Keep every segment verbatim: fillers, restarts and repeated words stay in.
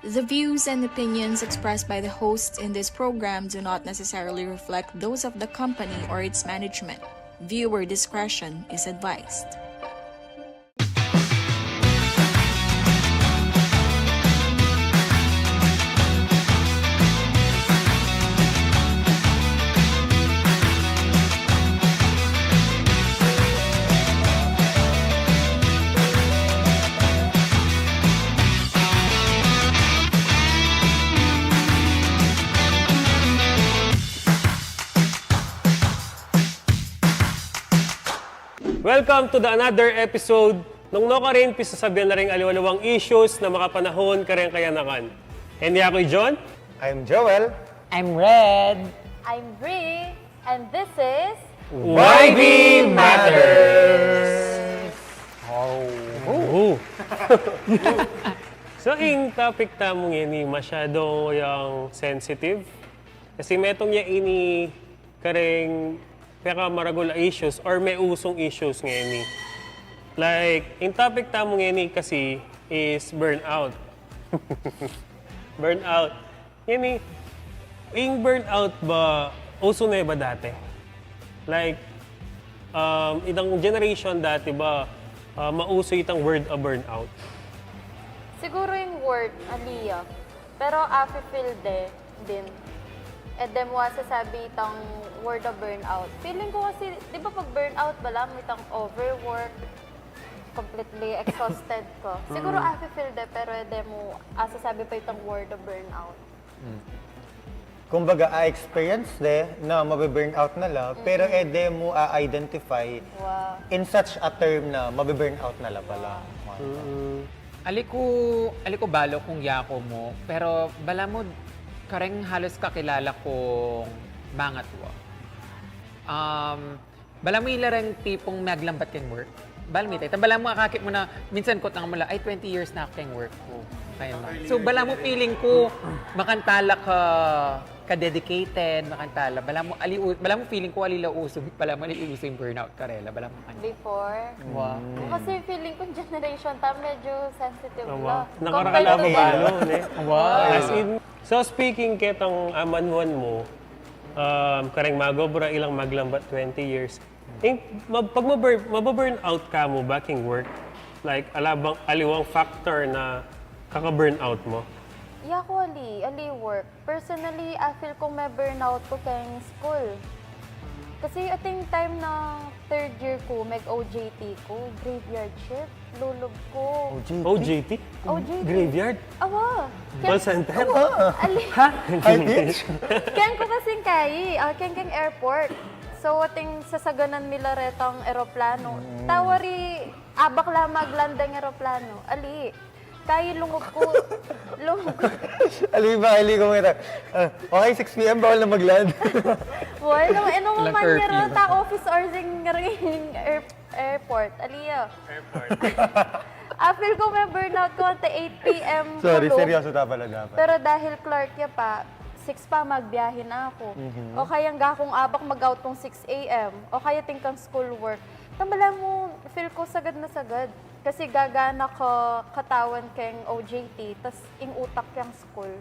The views and opinions expressed by the hosts in this program do not necessarily reflect those of the company or its management. Viewer discretion is advised. Welcome to the another episode nung nukarin pisasabian na ring aliwa-liwang issues na makapanahon kareng kayanakan. Ini aku i John. I'm Joel. I'm Red. I'm Bree. And this is Y B Matters. Oh. So, ing topic tamu ngeni masyado yang sensitive. Kasi metung ya ini kareng pekamaragul a issues or meusung issues ngeni. Like, ing topic tamu ngeni kasi is burnout. Burnout. Ngeni, ing burnout ba, uso ne ba dati? Like, um, itang generation dati ba, ah, mauso itang word a burnout? Siguro ing work, ali ya. Pero afi feel de din. E de mu asasabi itang word a burnout. Feeling ku kasi, di ba pag burnout, balamu itang overwork, completely exhausted ka. Siguro afi feel de, pero e de mu asasabi pa itang word a burnout. Kumbaga, a-experience de na mabe-burnout na la, pero e de mu a-identify in such a term na mabe-burnout na la pala. Ali ku, ali ku balu kung yaku mu, pero balamu kareng halus kakilala kung mangatua. Um, Balamu ila reng tipung maglambat keng work. Balamu ita, ita balamu akakit mu na, minsan kutang mu la, "Ay, twenty years na aku keng work ku." Kaya ba? So, balamu feeling ku, makanita la ka, ka-dedicated, makanita la. Balamu, ali, balamu feeling ku, ali la uso, balamu ali uso ing burnout karela. Balamu kanita. Before? Wa. Kasi feeling ku generation ta, medyo sensitive la. Nakarakalabo balu, ne? Wa. As in, so speaking ketang amanuan mu, um, kareng mag-obra ilang maglambat twenty years, Ing, ma-, pag ma-burn, mababurn out ka mu ba keng work? Like, ala bang aliwang factor na kaka-burn out mu? Yaku ali, ali work. Personally, I feel kung ma-burn out ku keng school. Kasi ating time na third year ku, mag-O J T ku, graveyard shift. Lulub ku. O J T? O J T? O J T. Graveyard? Awa. Call center? Awa. Ali. Ha? High pitch? Keng ku kasing kayi, ah, keng, keng airport. So, ating sasaganan mi la retang eroplano. Tawari, abak la maglanding eroplano. Ali. Kayi lungub ku. Lungub ku. Ali ba, ali ku mita. Ah, okay, six P M, bawal na magland. Bawal na, e, nung man curfew. Yara ta office hours ing, ing air-, airport. Ali ya. Airport. Ah, feel ku ma-burnout ku at eight P M. Sorry, seryoso ta pala dapat. Pero dahil clerk ya pa, six pa magbiyahe na aku. O kaya ga kung abak mag-out kung six A M. O kaya ating kang school work. Tambala mu, feel ku sagad na sagad. Kasi gagana ka katawan keng O J T, tas ing utak keng school.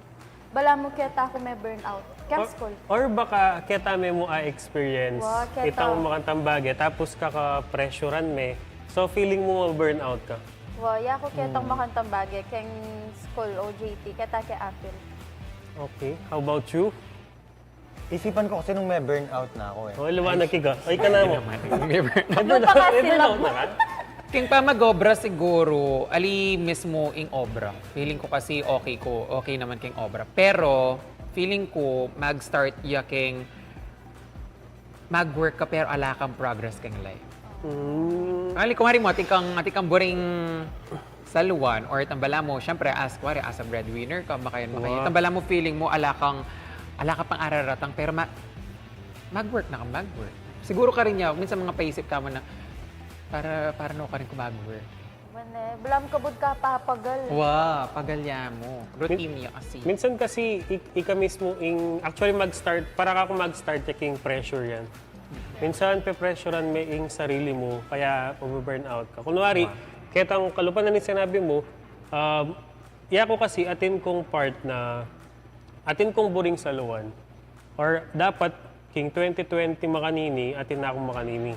Balamu keta ku ma-burnout. Keng school. Or baka keta me mu a-experience itang makantang bage, tapos kaka-pressurean me. So, feeling mu ma-burnout ka? Wa, yaku ketang makantang bage, keng school, O J T, keta ke apil. Okay. How about you? Isipan ku kasi nung ma-burnout na aku, e. O, liwanag ki ga. Ay, ka na mu. Nung pa kasi la. Keng pamag-obra siguru, ali mismu ing obra. Feeling ku kasi okay ku, okay naman keng obra. Pero, feeling ku, mag-start ya keng mag-work ka pero ala kang progress keng life. Ali, kung hari mu, atin kang, atin kang buring saluan, or itang balamu, syempre, as, kuwari, as a breadwinner ka, makayan, makayan. Itang balamu, feeling mu, ala kang, ala ka pang araratang, pero ma-, mag-work na kang mag-work. Siguru karin ya, minsan mapaisip ka mu na, para, para nu karin ku mag-work. Balamu kabud ka papagal. Wa, pagal ya mu. Routine ya kasi. Minsan kasi, ik-, ika mismu ing, actually, mag-start, para ka kung mag-start ya king pressure yan. Minsan, pe-pressurean me ing sarili mu, kaya mabu-burnout ka. Kunwari, ketang kalupa na ning sinabi mu, um, Yaku kasi atin kung part na, atin kung buring saluan. Or dapat, king twenty twenty makanini, atin na kung makanini.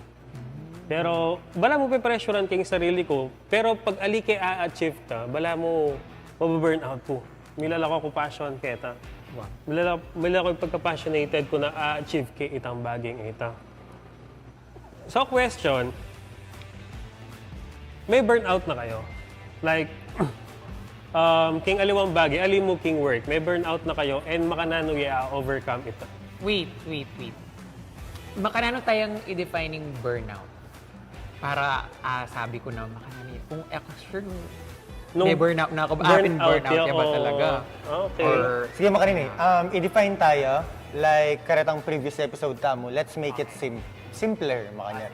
Pero, balamu pepresyuran king sarili ku, pero pag ali ke a-achieve ta, balamu mabu-burnout ku. Milala ku passion keta. Milala, milala ku pagka-passionated ku na a-achieve ke itang bageng ita. So, question, me-burnout na kayu? Like, um, king aliwang bage, ali mu king work, me-burnout na kayu and makananu ye a-overcome ita? Wait, wait, wait. Makananu tayang i-define ing burnout? Para, ah, sabi ku na makananu ye. Kung e ku sure nung, me-burnout na ku ba, apin burnout ye ba talaga? Okay. Or, Sige, makanini. Um, i-define taya, like, karetang previous episode tamu, let's make it sim simpler, makanyan.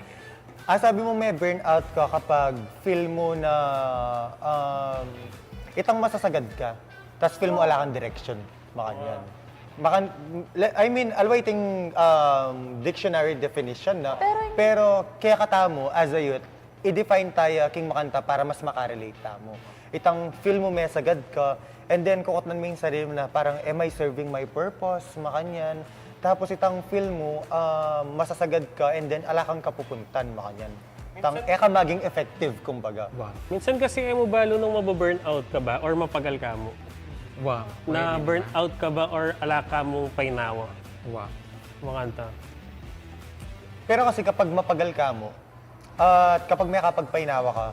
Ah, sabi mu me-burnout ka kapag feel mu na, um, itang masasagad ka, tas feel mu ala kang direction, makanyan. Makan, le- I mean, aliwa iting, um, dictionary definition na, Pero yung pero kaya katamu, as a youth, i-define taya king makanta para mas makarelate tamu. Itang feel mu mesagad ka, and then kukutnan mu ing sarili mu na parang, "Am I serving my purpose?" Makanyan. Tapos itang feel mu, ah, masasagad ka, and then ala kang kapupuntan, makanyan. Tang, e ka maging effective, kumbaga. Minsan kasi e mu balu nung mabu-burnout ka ba or mapagal ka mu. Wow. Na burnout ka ba or ala ka mung painawa. Wow. Makanta. Pero kasi kapag mapagal ka mu, at kapag may kapagpainawa ka,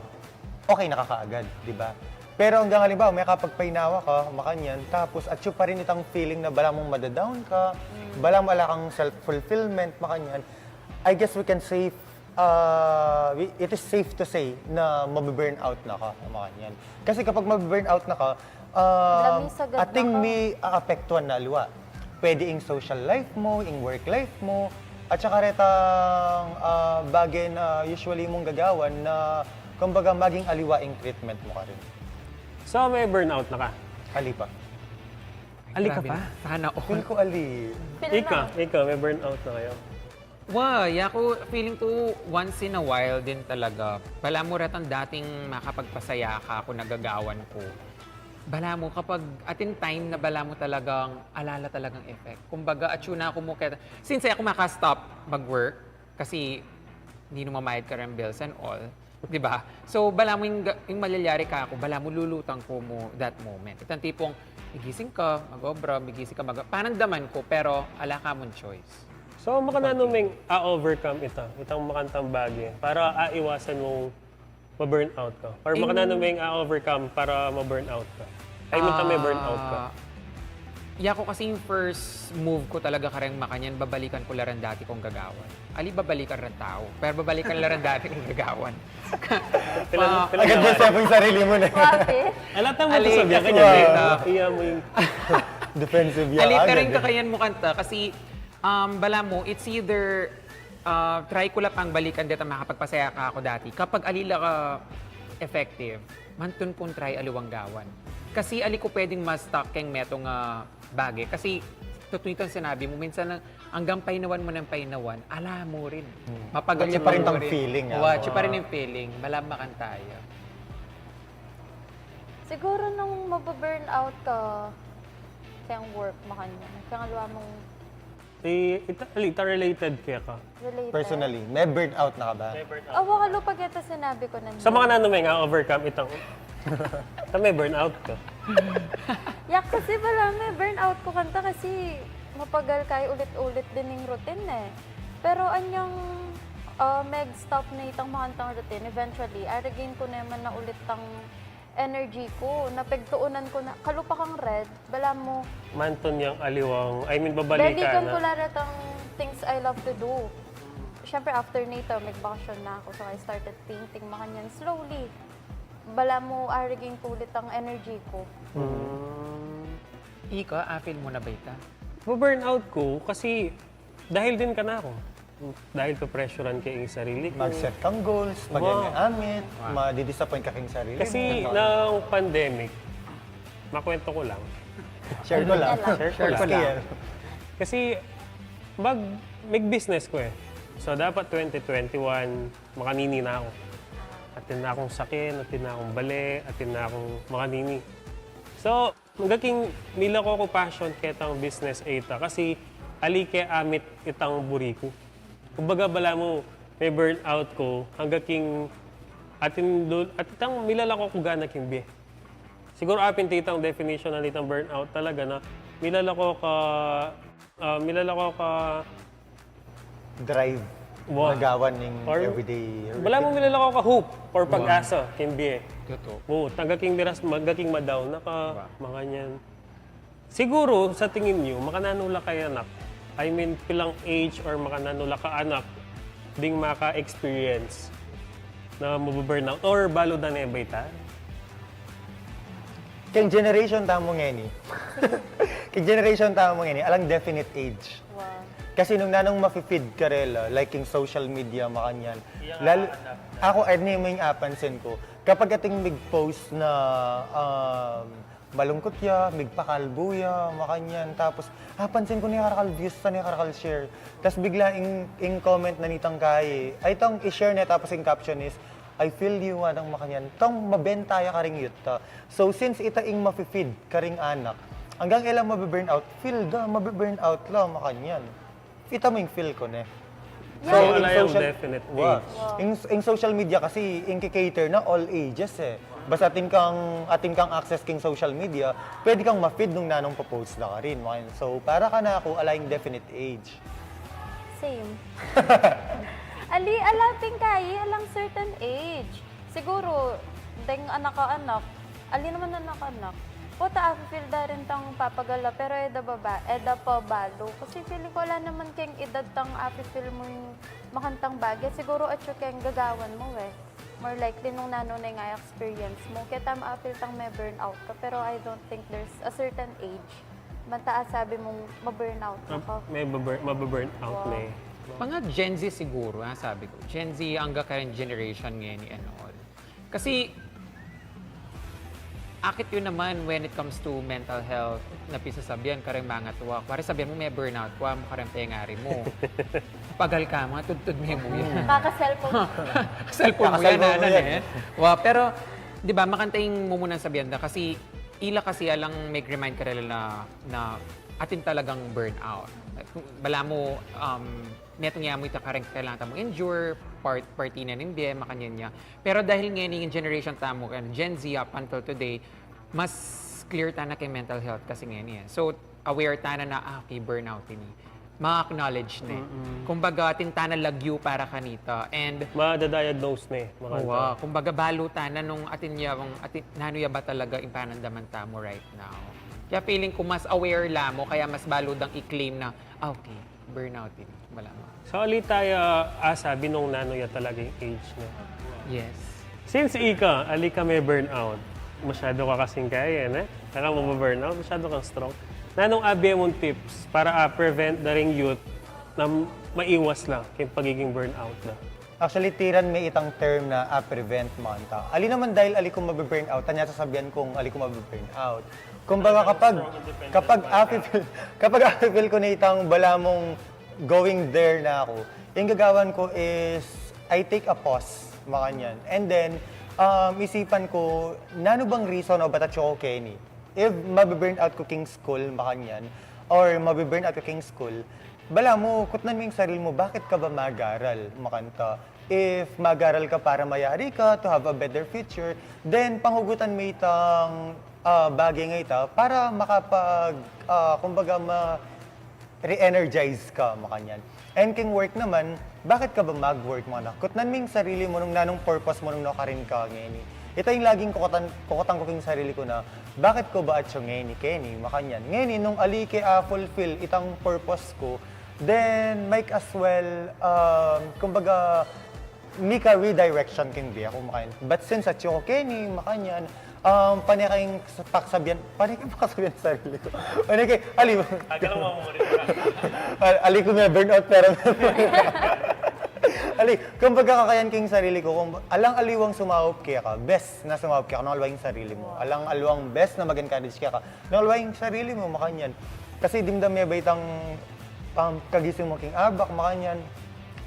okay na ka kaagad, di ba? Pero hanggang halimbawa, may kapagpainawa ka, makanyan, tapos atyu pa rin itang feeling na bala mong madadown ka, bala mo ala kang self-fulfillment, makanyan. I guess we can say, uh, we- it is safe to say na mabe-burnout na ka, makanyan. Kasi kapag mabe-burnout na ka, um, Lamisagad na ating ka. May aapektuhan na aliwa. Pwede ing social life mo, ing work life mo, at saka retang ah, bagay na usually mong gagawan na kumbaga maging aliwa ing treatment mo ka rin. So, me-burnout na ka? Ali pa. Ali ka Grabe pa? Na. Sana all. Feel ko ali. Feel Ika, na. ika, me-burnout na kayu? Wa, yaku, feeling ko once in a while din talaga. Bala mo retang dating makapagpasaya ka kung nagagawan ko. Bala mo kapag atin time na bala mo talagang alala talagang effect. Kumbaga, atyu na ku mu keta. Since aku maka-stop mag-work, kasi hindi na mamayad ka rin bills and all. Di ba? So, bala mo yung, ga- yung malyayari ka aku, bala mo lulutang ku mu that moment. Itang tipong, migising ka, mag-obra, migising ka, mag- panandaman ku, pero ala ka mung choice. So, makananu meng a-overcome ita, itang makantang bage, para aiwasan mong ma-burnout ka? Or makananu meng a-overcome para ma-burnout ka? Ay, minta me-burnout ka? Ah, yaku kasi yung first move ko talaga kareng makanyan, babalikan ko la rin dati kong gagawan. Ali, babalikan rin tau, pero babalikan la rin dati kong gagawan. Pilan- Ah, pilan- Agad na sa yung sarili mo na. Bakit? Ala, tama Ali, to sabi kasi ka niya. wala. Iya mo yung Defensive yan. Ali, Agad pero yung eh. kakayan mo kanta kasi um, bala mo, it's either uh, try ko la pang balikan deta makapagpasaya ka aku dati. Kapag ali la ka effective, mantun kung try aliwang gawan. Kasi ali ko pwedeng ma-stuck keng metung a bage. Kasi tutu itang sinabi mo, minsan ang, anggang painawan mo ng painawan, ala mo rin. Mapagal Atyu mo pa rin tang rin. feeling, ah. Oo, atyu pa rin yung feeling. Bala makanta ya. Siguro nung mababurnout ka, kayang work, makanyan. Kayang aliwa mong Eh, ita, ita related kaya ka? Related. Personally, me-burnout na ka ba? Awa ka lupa kita sinabi ko na. Sa makananu meng a-overcome itang, ta me-burnout ka? Yak, kasi bala me-burnout ku kanta kasi mapagal kay ulit-ulit din ing routine eh. Pero anyang ah, meg-stop na itang makantang routine, eventually, a-regain ku naman na ulit tang energy ku, na pegtuunan ku na, kalupa kang red, bala mo, Mantun yang aliwang, I mean, babalikan balikan na. Ku la retang things I love to do. Siyempre, after nito, magbakasyon na aku. So, I started painting, makanyan, slowly. Bala mo, a-regain ku ulit ang energy ku. Ika, a-feel mo na ba ita? Ma-burnout ku kasi dahil din kanaku. Dahil pe-pressurean ke ing sarili ku. Mag-set kang goals, Wow. mag-amit, ma-disappoint ka king sarili Kasi mo. nang pandemic, makwento ku lang. Share ko lang. Share ku lang. Share. Kasi mag, mag-business ku eh. So dapat twenty twenty-one, makanini na aku. Atin na akung sakin, atin na akung bale, atin na akung makanini. So, angga king mila ko ku passion ketang business a ita kasi ali ke amit itang buri ku. Kumbaga, balamu me-burnout ku, angga king atin dul-, at itang mila la ko ku gana king bie. Siguru apin itang definition na nitang burnout talaga na mila la ko ka, ah, mila la ko ka Drive. Wa. Magawan ning Or everyday balamu routine. Mila la ko ka hope or pag-asa king bie. Totoo. Oo, angga king miras, angga king madaw na ka, Wa. Makanyan. Siguru, sa tingin nyo, makananu la kaya anak? I mean, pilang age or makananu la ka anak ding maka-experience na mabu-burnout or balu da ne ba ita? Keng generation tamu ngeni. Keng generation tamu ngeni, alang definite age. Wow. Kasi nung nanung mafe-feed karela, like king social media, makanyan. Lalo, aku, ay, ni mo yung apansin ko. Kapag ating mig-post na um, malungkot ya, migpakalbu ya, makanyan. Tapos, apansin ko ni karakal views sa ni karakal share. Tapos bigla ing, ing comment na nitang kay, ay, itang i-share niya, tapos ing caption is, "I feel you," anang makanyan. Tong mabenta ya karing youth ta. So, since ita ing mafe-feed karing anak, anggang e la mabe-burnout, feel da, mabe-burnout la, makanyan. Ita mo ing feel ko, ne? So, ing wala yung social- definite Wa. age. Ing, ing social media kasi, ing cater na all ages eh. Basta atin kang, atin kang access king social media, pwede kang ma-feed nung nanung pa-post na ka rin. Makanyan. So, para kanaku, ala ing definite age. Same. Ali, ala pin kayi, alang certain age. Siguro, deng anak-anak, ali naman anak-anak. Puta, afe-feel da rin tang papagala, pero e da baba, e da pa balu. Kasi feeling ko ala naman keng edad tang afe-feel mu ing makantang bage. Siguro atyu keng gagawan mu e. More likely nung nanu ne ing experience mu. Keta afe-feel tang me-burnout ka, pero I don't think there's a certain age. Manta asabi mung ma-burnout na ka. May mabe-burnout Wow. Ne. Mga Gen Z siguro, ha, sabi ko. Gen Z, angga kareng generation ngeni and all. Kasi, akit yun naman when it comes to mental health, na pisasabian kareng mga tuwa. Kuwari sabian mu me-burnout ku, amo kareng pengari mu. Pagal ka, mga tudtud me mu yan. Kaka-cellphone. Cellphone mu Kaka-cellphone yan, mu ano yan. Ne? Wa, pero, di ba, makanta ing mumunang sabian da kasi, ila kasi alang mag-remind karela na, na atin talagang burnout. Balamu, um, metung ya mu ita kareng kailangan ta mu endure, part, parti na ning bie, makanyan ya. Pero dahil ngeni ing generation tamu, kan Gen Z up until today, mas clear ta na keng mental health kasi ngeni e. So, aware ta na na, ah, okay, burnout ini. Ma-acknowledge ne. Kumbaga, atin ta na lagyu para kanita. And Ma-diagnose Ne. Makanta. Wa, kumbaga, balu ta na nung atin ya, atin, nanu ya ba talaga ing panandaman tamu right now. Kaya feeling ko mas aware la mu, kaya mas balu dang i-claim na, ah, okay, burnout ini. Balamu. So, ali taya asabi nung nanu ya talaga ing age Ne. Yes. Since ika, ali ka me-burnout. Masyadu ka kasing kaya, ne? Kaya ka mabe-burnout, masyadu kang strong. Nanung abie mung tips para a-prevent da ring youth na maiwas la keng pagiging burnout da? Actually, tiran me itang term na a-prevent, makanta. Ali naman dahil ali kung mabe-burnout, tanya sasabian kung ali kung mabe-burnout. Kumbaga kapag, kapag afe-feel, kapag afe-feel ku na itang balamu going there na aku, ing gagawan ku is, I take a pause, makanyan. And then, um, isipan ku, nanu bang reason o ba't atyu ku keni? If mabe-burnout ku king school, makanyan, or mabe-burnout ku king school, balamu, kutnan mu ing sarili mu, bakit ka ba mag-aral, makanta? If mag-aral ka para mayari ka, to have a better future, then panghugutan mu itang, ah, bage nga ita para makapag, ah, kumbaga, ma-re-energize ka, makanyan. And king work naman, bakit ka ba mag-work, makanta? Kutnan mu ing sarili mu nung nanung purpose mu nung nukarin ka ngeni. Ita ing laging kukutan, kukutan ku king sarili ku na, bakit ku ba atyu ngeni, keni, makanyan. Ngeni, nung ali ke a-fulfill itang purpose ku, then might as well, um, kumbaga, mika redirection king bie ku, makanyan. But since atyu ku keni, makanyan, um, pane keng pakasabian, pane keng pakasabian sarili ku. Pane keng, ali, Agad lang mo muna. Al-, ali ku me-burnout, pero ali, kumbaga kakayan king sarili ku, kung alang aliwang sumaup keka, best na sumaup keka, nung aliwa ing sarili mu. Alang aliwang best na mag-encourage keka, nung aliwa ing sarili mu, makanyan. Kasi dimdam me ba itang, um, kagising mu king abak, makanyan.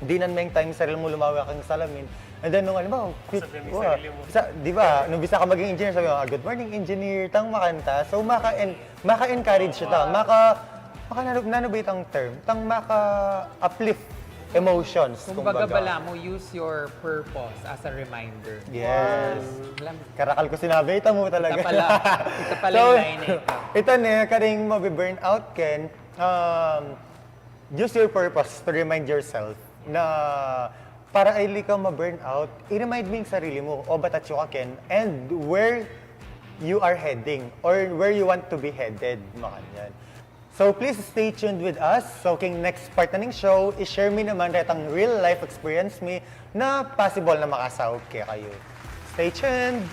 Dinan me ing time sarili mu lumawe ka king salamin. And then, nung alam mo, quit, Sabi mo wa. Sarili mo. Sa, di ba, nung bisa ka maging engineer, sabi mo, "Ah, good morning, engineer," tang makanta. So, maka-en-, maka-encourage siya, ta. Maka, maka, nanu, nanu ba itang term? Tang maka-uplift emotions, Kumbaga, kumbaga. Bala mo, use your purpose as a reminder. Yes. Alam, Karakal ko sinabi, ita mo talaga. Ita pala. Ita pala So, yung line, eh. Ita ne, karing mabi-burnout ken, um, use your purpose to remind yourself na para ay ka ma-burnout, i-remind mo yung sarili mo, o ba't atyu ka ken, and where you are heading or where you want to be headed, makanyan. So please stay tuned with us. So king next part na ning show, i-share mi naman retang real life experience mi na possible na makasaup kekayu. Stay tuned!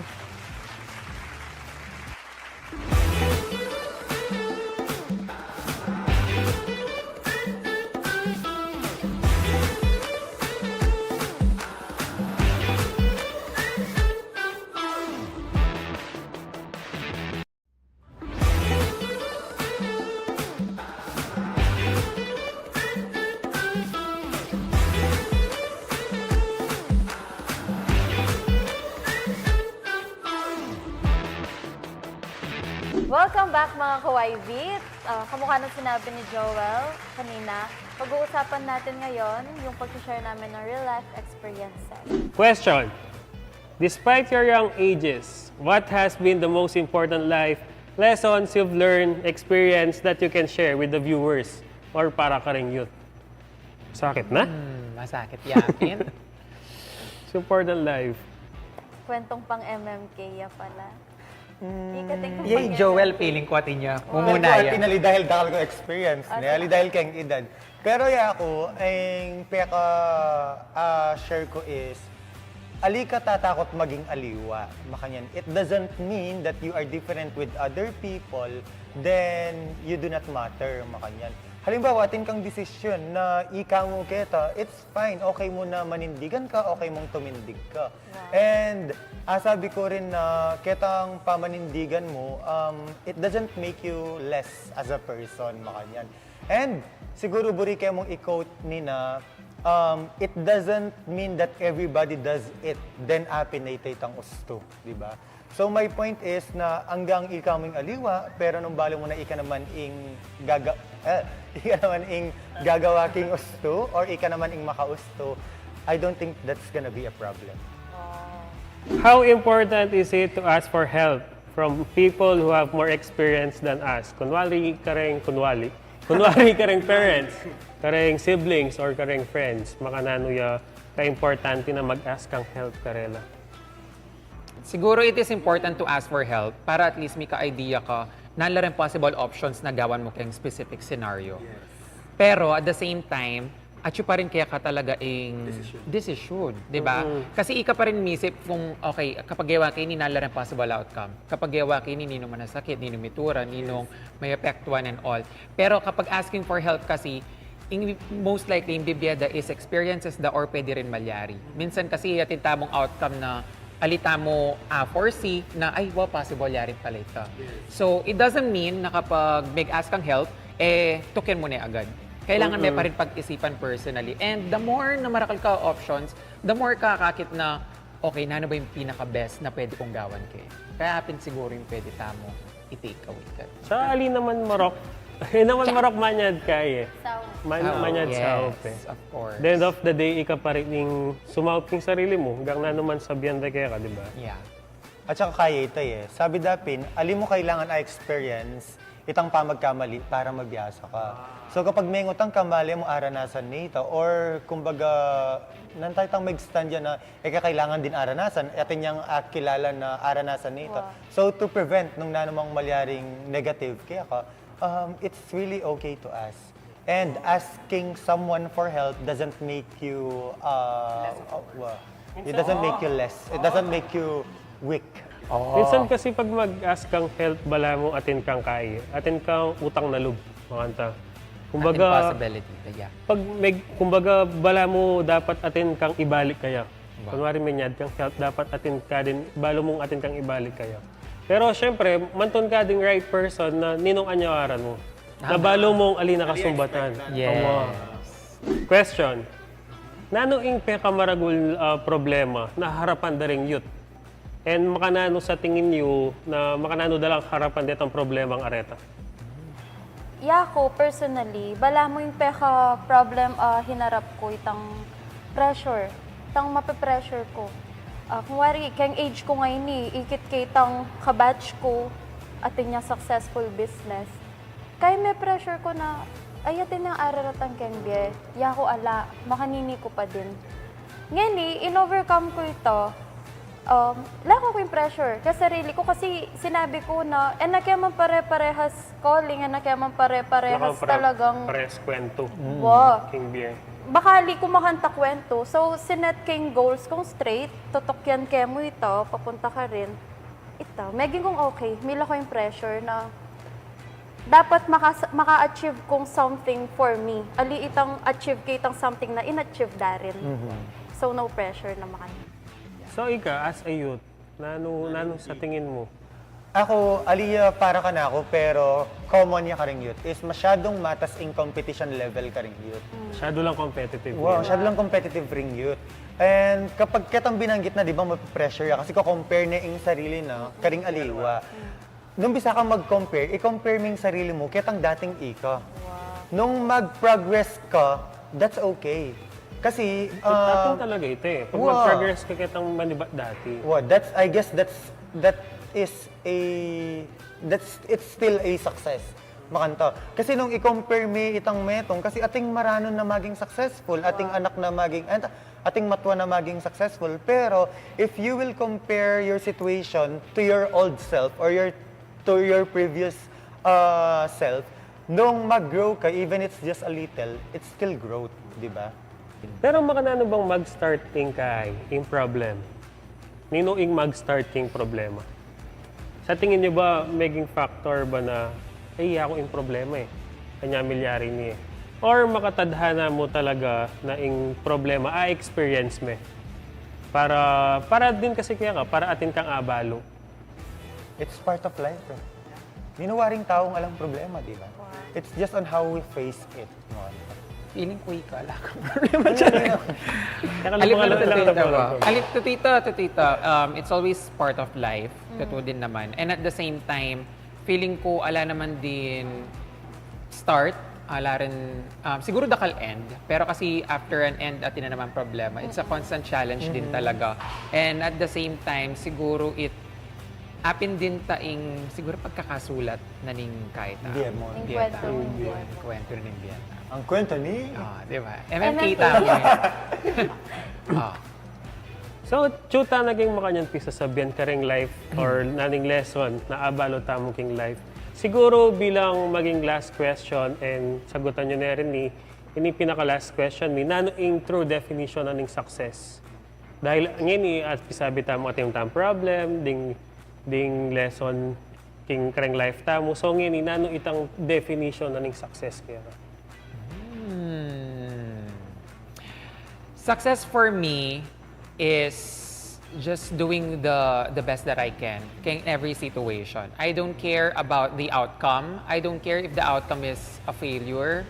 Welcome back, mga ka-Y V. Ah, kamukha ng sinabi ni Joel kanina, pag-uusapan natin ngayon yung pag-share namin ng real life experiences. Question. Despite your young ages, what has been the most important life lessons you've learned, experienced that you can share with the viewers or para karing youth? Sakit na? Hmm, masakit yakin. It's important life. Kwentong pang M M K ya pala. Ika ting Yay, pang Joel, M M K. Feeling ko atin ya. Wow. Mumuna Pero ya. Atin ali dahil dakal ko experience, Ah, ne? Ali sige. Dahil keng edad. Pero ya aku, ang peka, ah, share ko is, ali ka tatakut maging aliwa, makanyan. It doesn't mean that you are different with other people, then you do not matter, makanyan. Halimbawa, atin kang desisyon na ika mu keta, it's fine, okay mu na manindigan ka, okay mung tumindig ka. Wow. And, ah, sabi ko rin na ketang pamanindigan mu, um, it doesn't make you less as a person, makanyan. And siguru buri ke mung i-quote nina, um, it doesn't mean that everybody does it, then apin na ita itang ustu, di ba? So my point is na anggang ika mu ing aliwa, pero nung balu mu na ika naman ing gaga-, eh, ika naman ing gagawa king ustu, or ika naman ing makaustu, I don't think that's gonna be a problem. Wow. How important is it to ask for help from people who have more experience than us? Kunwari kareng, kunwari. Kunwari kareng parents, kareng siblings, or kareng friends. Makananu ya ka-importante na mag-ask kang help karela? Siguro it is important to ask for help para at least may ka-idea ka, nanu la ring possible options na gawan mu keng specific scenario. Yes. Pero at the same time, atyu pa rin kaya ka talaga ing Desisyon. Desisyon, di ba? Mm. Kasi ika pa rin misip kung, okay, kapag gawa ke ini, nanu la ring possible outcome. Kapag gawa ke ini, ninung manasakit, ninung mitura, ninung Yes. may apektuhan and all. Pero kapag asking for help kasi, ing, most likely, ing bibie da is experiences da or pwede rin malyari. Minsan kasi, atin tamung outcome na ali tamu, ah, foresee na, "Ay, wow, possible, yari pala ita." Yes. So, it doesn't mean na kapag mag-ask kang help, eh, tukin mu ne agad. Kailangan me Mm-mm. pa rin pag-isipan personally. And the more na marakal ka options, the more ka akakit na, "Okay, nanu ba yung pinaka-best na pwede kong gawan ke?" Kaya apin siguro yung pwede tamu i-take away ka. Sa ali naman marok, eh, naman marok manyad ka, eh. Saup. Man-, Saup, manyad yes, saup, eh. Of course. The end of the day, ika pa rin yung sumaup king sarili mu, hanggang nanu man sabian da keka, di ba? Yeah. At saka kaya ita, eh. Sabi da pin, ali mu kailangan a experience, itang pamagkamali para mabiasa ka. Ah. So kapag mengut ang kamali mu, aranasan ne ita, or kumbaga, nanu taya itang mag-stand ya na, e ka kailangan din aranasan, atin yang, ah, kilala na aranasan ne ita. Wow. So, to prevent nung nanu mang malyaring negative kaya ka, um, it's really okay to ask. And asking someone for help doesn't make you, uh, Less of a uh, person. It doesn't make you less. It doesn't make you weak. Oo. Minsan kasi pag mag-ask kang help, bala mu atin kang kaya, atin kang utang na lub, makanta. Kumbaga, Atin possibility, yeah. Pag may, kumbaga, bala mu dapat atin kang ibalik kaya. Wow. Kunwari, manyad kang help, dapat atin ka din, balu mung atin kang ibalik kaya. Pero, syempre, mantun ka ding right person na ninung anyaran mu. Tama. Na balu mung ali na kasumbatan. Yes. Tama. Question. Nanu ing pekamaragul a problema na harapan da ring youth? And makananu sa tingin yu na makananu da lang harapan detang problemang areta? Yaku, personally, balamu ing peka-problem a hinarap ku itang pressure, itang mape-pressure ku. Ah, kung wari, keng age ku ngeni, ikit ke itang kabatch ku, atin yang successful business. Kaya me-pressure ku na, ay, atin yang araratang keng bie, yaku ala, makanini ku pa din. Ngeni, in-overcome ku ita, um, laku ku ing pressure keng sarili ku kasi sinabi ku na, e na ke man pare-parehas calling, e na ke man pare-parehas talagang Pares kwento. Wa. King bie. Bakali ku makanta kwento. So, sinet keng goals kung straight, tutukyan ke mu ita, papunta ka rin. Ita, meging kung okay, mila ku ing pressure na dapat maka- maka-achieve kung something for me. Ali itang achieve ke itang something na in-achieve da rin. So, no pressure na makan. So ika, as a youth, nanu, nanu sa tingin mu? Ako, ali ya para kanaku, pero common ya karing youth is masyadung matas ing competition level karing youth. Masyado lang competitive. Wow, Yan. Masyado lang competitive ring youth. And kapag ketang binanggit na, di ba, mape-pressure ya kasi ko-compare na ing sarili na karing aliwa. Nung bisa kang mag-compare, i-compare mo ing sarili mo ketang dating ika. Nung mag-progress ka, that's okay. Kasi, Atin ah, talaga ita e. Pag Wow. mag-progress ka ketang manibat dati. Well, that's, I guess that's, that is a, that's, it's still a success. Makanta. Kasi nung i-compare mi itang metung, kasi ating maranon na maging successful, ating anak na maging, at- ating matwa na maging successful. Pero, if you will compare your situation to your old self or your, to your previous uh, self, nung mag-grow ka, even it's just a little, it's still growth, di ba? Pero makananu bang mag-start ing kai, ing problem? Ninu ing mag-start king problema? Sa tingin nyo ba, meging factor ba na, ay, yaku ing problema e. Kanya milyari ni e. Or makatadhana mu talaga na ing problema, a-experience me. Para, para din kasi kaya ka, para atin kang abalu. It's part of life eh. Minuwaring taung alang problema, di ba? It's just on how we face it. No? Feeling ko ika, ala kang problema dyan. Kaya Alip mga na lang tutita lang ba? Alip tutita, tutita, um, it's always part of life. Totoo din naman. And at the same time, feeling ko ala naman din start, ala rin, um, siguro dakal end. Pero kasi after an end, atin na naman problema. It's a constant challenge din talaga. And at the same time, siguro it, apin din ta ing, siguro pagkakasulat na ning kahit, ah, Bie mu. Ning bie kwento ta. ning bie. Kwento ning bie ta. Ang kwento ni... Ah, di ba? M M K. M M K tayo. Ah. So, tsu ta na king makanyan pisasabian karing life or naning lesson na abalu tamu king life. Siguro bilang maging last question and sagutan nyo na rin ni, ini pinaka last question ni, nanu ing true definition na ning success? Dahil ngeni at pisabi tamu atin tamung problem, ding, ding lesson king kareng life tamu. So ngeni, nanu itang definition na ning success kaya? Hmm. Success for me is just doing the the best that I can in every situation. I don't care about the outcome. I don't care if the outcome is a failure,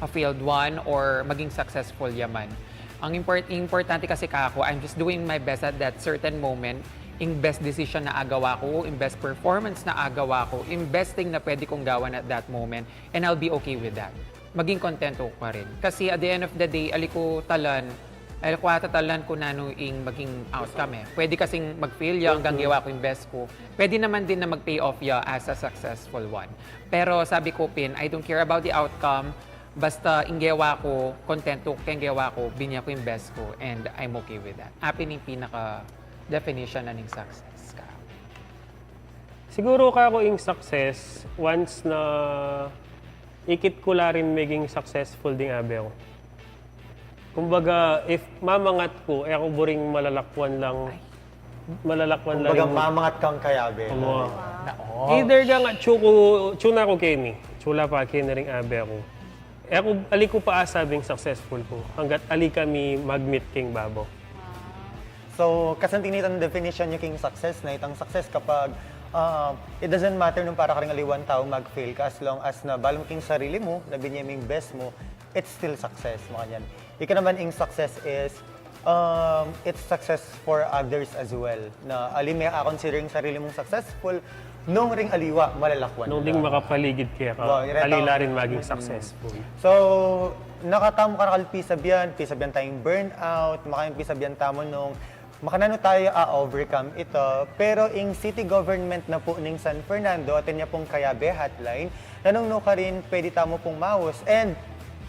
a failed one, or maging successful yaman. Ang import, importante kasi kako, I'm just doing my best at that certain moment. Ing best decision na agawa ko, ing best performance na agawa ko, ing best thing na pwede kong gawan at that moment, and I'll be okay with that. Maging kontento ko pa rin. Kasi at the end of the day, ali ko talan, ali ko atatalan kung nanu ing maging outcome eh. Pwede kasing mag-fail ya hanggang gawa ko ing best ko. Pwede naman din na mag-pay off ya as a successful one. Pero sabi ko, Pin, I don't care about the outcome. Basta ing gawa ko, kontento ko keng gawa ko, binie ko ing best ko, and I'm okay with that. Apin ing pinaka definition na ning success ka. Siguro kako ing success, once na ikit ku la rin maging successful ding abe ku. Kumbaga, if mamangat ku, e ku buring malalakwan lang, malalakwan lang Kumbaga, yung mamangat kang kayabe. Wow. Na, Either ka nga, tsu ku, tsu na ku keni, tsu la pa keni ring abe ku. E ku, ali ku pa asabing successful ku, hanggat ali kami mag-meet king babo. So, kasanting nitang definition yu king success na itang success kapag ah, it doesn't matter nung para karing aliwang tau mag-fail ka as long as na balu mu king sarili mu, na binie mu ing best mu, it's still success, makanyan. Ika naman ing success is, um, it's success for others as well. Na ali me a-consider ing sarili mung successful, nung ring aliwa, malalakwan. Nung ding makapaligid keka, alila rin maging successful. So, nakatamu karakal pisabian, pisabian tayung burnout, makanyan pisabian tamu nung makananu tayu a-overcome ita. Pero ing city government na pu ning San Fernando, atin ya pung Kayabe hotline, na nung nukarin pwede tamu pung maus. And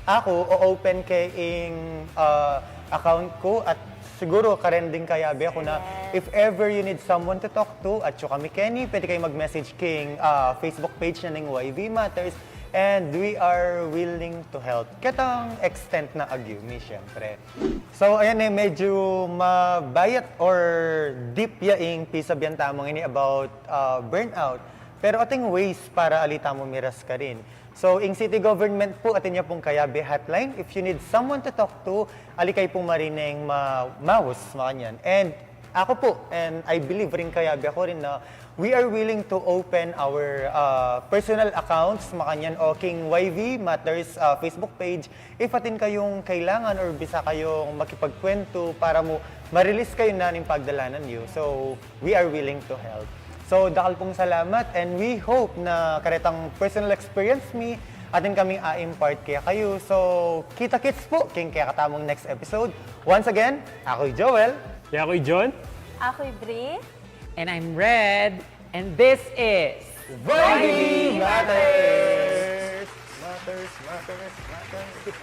aku, o-open ke ing, ah, account ku at siguru karen ding kayabe ku na, if ever you need someone to talk to, at yu kami keni, pwede kayu mag-message king, ah, Facebook page na ning Y V Matters. And we are willing to help. Ketang extent na agyu mi, syempre. So, ayan e, medyu mabayat or deep ya ing pisabian tamu ngeni about, ah, burnout. Pero atin ways para ali tamu miras karin. So, ing city government pu, atin ya pung Kayabe hotline. If you need someone to talk to, ali kayu pung marineng ma-, maus, makanyan. And aku pu, and I believe ring kayabe ku rin na we are willing to open our, ah, personal accounts, makanyan, o king Y V Matters, ah, Facebook page. If atin kayung kailangan or bisa kayung makipagkwentu para mu ma-release kayu na ning pagdalanan yu. So, we are willing to help. So, dakal pung salamat and we hope na karetang personal experience mi, atin kaming a-impart kekayu. So, kita-kits pu king kekatamung next episode. Once again, aku i Joel. Aku i John. Aku i Bri. And I'm Red. And this is Y V Matters! Matters, matters, matters.